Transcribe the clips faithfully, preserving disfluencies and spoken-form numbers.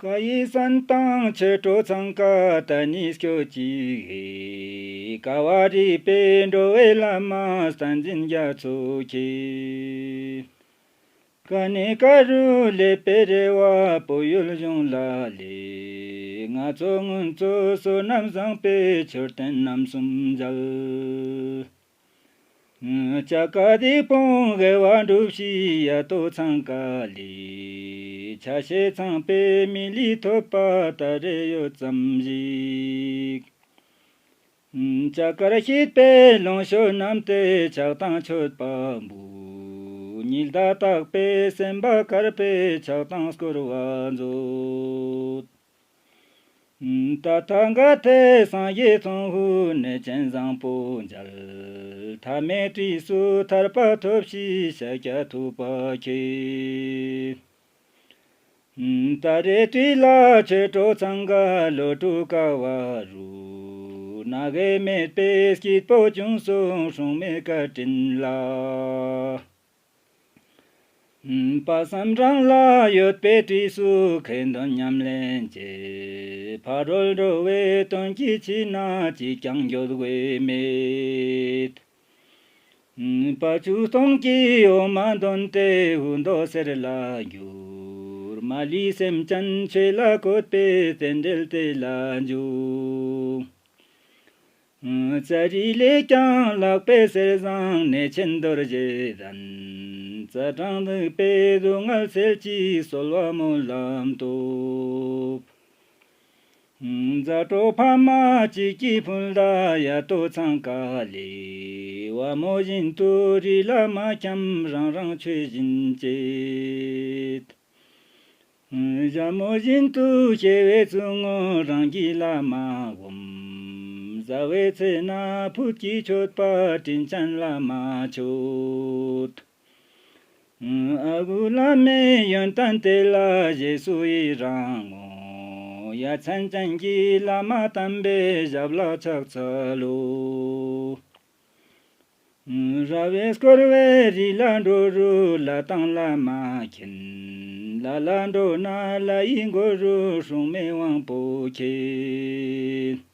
བཀའ་ཡི་གསན་དང་ཆོས་གྲོགས་ཚང་ཀ། ད་ནི་སྐྱོ་ཅིག་ཧེ། ཀ་བ་རི་པའི་འགྲོ་བའི་བླ་མ། བསྟན་འཛིན་རྒྱ་མཚོ་ཁྱེད། ཀ་ནེ་ཀ་རུ་ལེ་པེ་རེ་བ། བོད་ཡུལ་གཞུང་ལ་ལེ། ང་ཚོ་སྔོན་ཚོ་བསོད་ནམས་བཟང་པོས། མཆོད་རྟེན་རྣམ་གསུམ་མཇལ། ཅ་ཀ་དེ་སྤོང་དགེ་བ་སྒྲུབ་ཤིག་ཡ་ཏོ་ཚང་ཀ་ལེ། ཆ་ཤས་ཚང་པའི་མི་ལུས་ཐོབ་པ། ད་རེ་ཡོད་ཙམ་ཞིག་ཅ་ཀར་ཤེས་པའི་ལོངས་སྤྱོད་རྣམས་ཏེ། ཆགས་སྡང་མཆོད་པ་འབུལ། ཉི་ཟླ་དག་པའི་སེམས་པ་དཀར་པོས། ཆགས་སྡང་སྐོར་བ་མཛོད། ཏ་ཐཱ་ག་ཏེ་སངས་རྒྱས་ཚོམ་བུའི། གནས་ཆེན་བཟང་པོ་མཇལ། ཐ་མའི་དུས་སུ་ཐར་པ་ཐོབ་ཤིག་ཤཱཀྱ་ཐུབ་པ་ཁྱེད། ཏ་རེ་དུས་ལ་ཆོས་གྲོགས་ཚང་ཀ། ལོ་དྲུག་ཀ་བ་རུ་ན་གེ་མེད་པའི་སྐྱིད་པོ་བྱུང་སོང་། སྲུང་མའི་བཀའ་དྲིན་ལ། དཔག་བསམ་རང་ལ་ཡོད་པའི་དུས་སུ། ཁེ་འདོན་ཉམས་ལེན་བྱེད། ཕ་རོལ་འགྲོ་བའི་དོན་གྱི་ཕྱིར་ན། ཅིས་ཀྱང་འགྱོད་དགོས་མེད། དཔའ་བཅུ་སྟོང་གི་འོ་མ་འདོན་ཏེ། འུར་རྡོ་གསེར་ལ་འགྱུར། མ་ལུས་སེམས་ཅན་ཆོས་ལ་བཀོད་པའི། རྟེན་འབྲེལ་དེ་ལ་འཇུག་ཙཱ་རི་ལས་ཀྱང་ལྷག་པའི་གསེར་བཟང་། གནས་ཆེན་རྡོ་རྗེ་གདན། རྩ་གྲངས་བདུན་པའི་སྡུག་བསྔལ་སེལ་ཅིག་གསོལ་བ་སྨོན་ལམ་བཏབ། མཛའ་གྲོགས་ཕ་མ་གཅིག་གིས་ཕུལ་ད་ཡ་ཏོ་ཚང་ཀ་ལེ། བ་མོ་བཞིན་དུ་རི་ལ་མ་འཁྱམས། རང་རང་ཆོས་བཞིན་བྱེད། ཞྭ་མོ་བཞིན་དུ་སྐྱེ་བོའི་གཙོ་བོ། རང་གི་བླ་མ་སྒོམ། བཟའ་བའི་ཚེ་ན་ཕུད་ཀྱི་མཆོད་པ། དྲིན་ཅན་བླ་མ་མཆོད། ཨ་ཁུ་བླ་མའི་ཡོན་ཏན་དེ་ལ། རྗེས་སུ་ཡི་རང་ངོ་། ཡ་མཚན་ཅན་གྱི་བླ་མ་དམ་པའི། ཞབས་ལ་ཕྱག་འཚལ་ལོ། ར་བས་བསྐོར་བའི་རི་ལ་འགྲོ་རུ། ལ་དང་བླ་མ་མཁྱེན། ལ་ལ་འགྲོ་ན་ལ་ཡི་མགོ་རུ། སྲུང་མའི་དབང་པོ་མཁྱེན།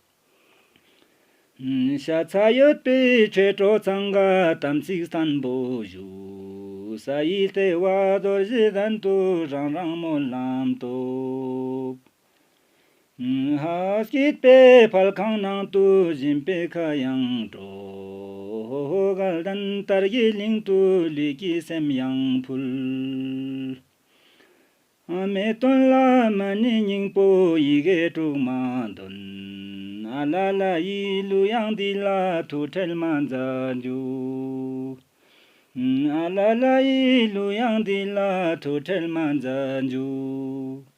ཤ་ཚ་ཡོད་པའི་ཆོས་གྲོགས་ཚང་ཀ། དམ་ཚིག་བརྟན་པོ་བཞུགས། ས་ཡི་ལྟེ་བ་རྡོ་རྗེ་གདན་དུ། རང་རང་སྨོན་ལམ་བཏབ། ཧ་སྐྱིད་པའི་ཕལ་ཁང་ནང་དུ། སྦྱིན་པའི་ཁ་ཡང་དཀྲོག་ཧོ་ཧོ་དགའ་ལྡན་དར་གྱི་གླིང་དུ། ལུས་ཀྱི་སེམས་ཡང་ཕུལ། ཨ་མའི་དོན་ལ་མ་ཎི་སྙིང་པོ། ཡི་གེ་དྲུག་མ་འདོན། ཨ་ལ་ལ་ཡི་གླུ་དབྱངས་འདི་ལ། ཐུགས་ཁྲལ་མ་མཛད་རྒྱུ། ཨ་ལ་ལ་ཡི་གླུ་དབྱངས་འདི་ལ། ཐུགས་ཁྲལ་མ་མཛད་རྒྱུ།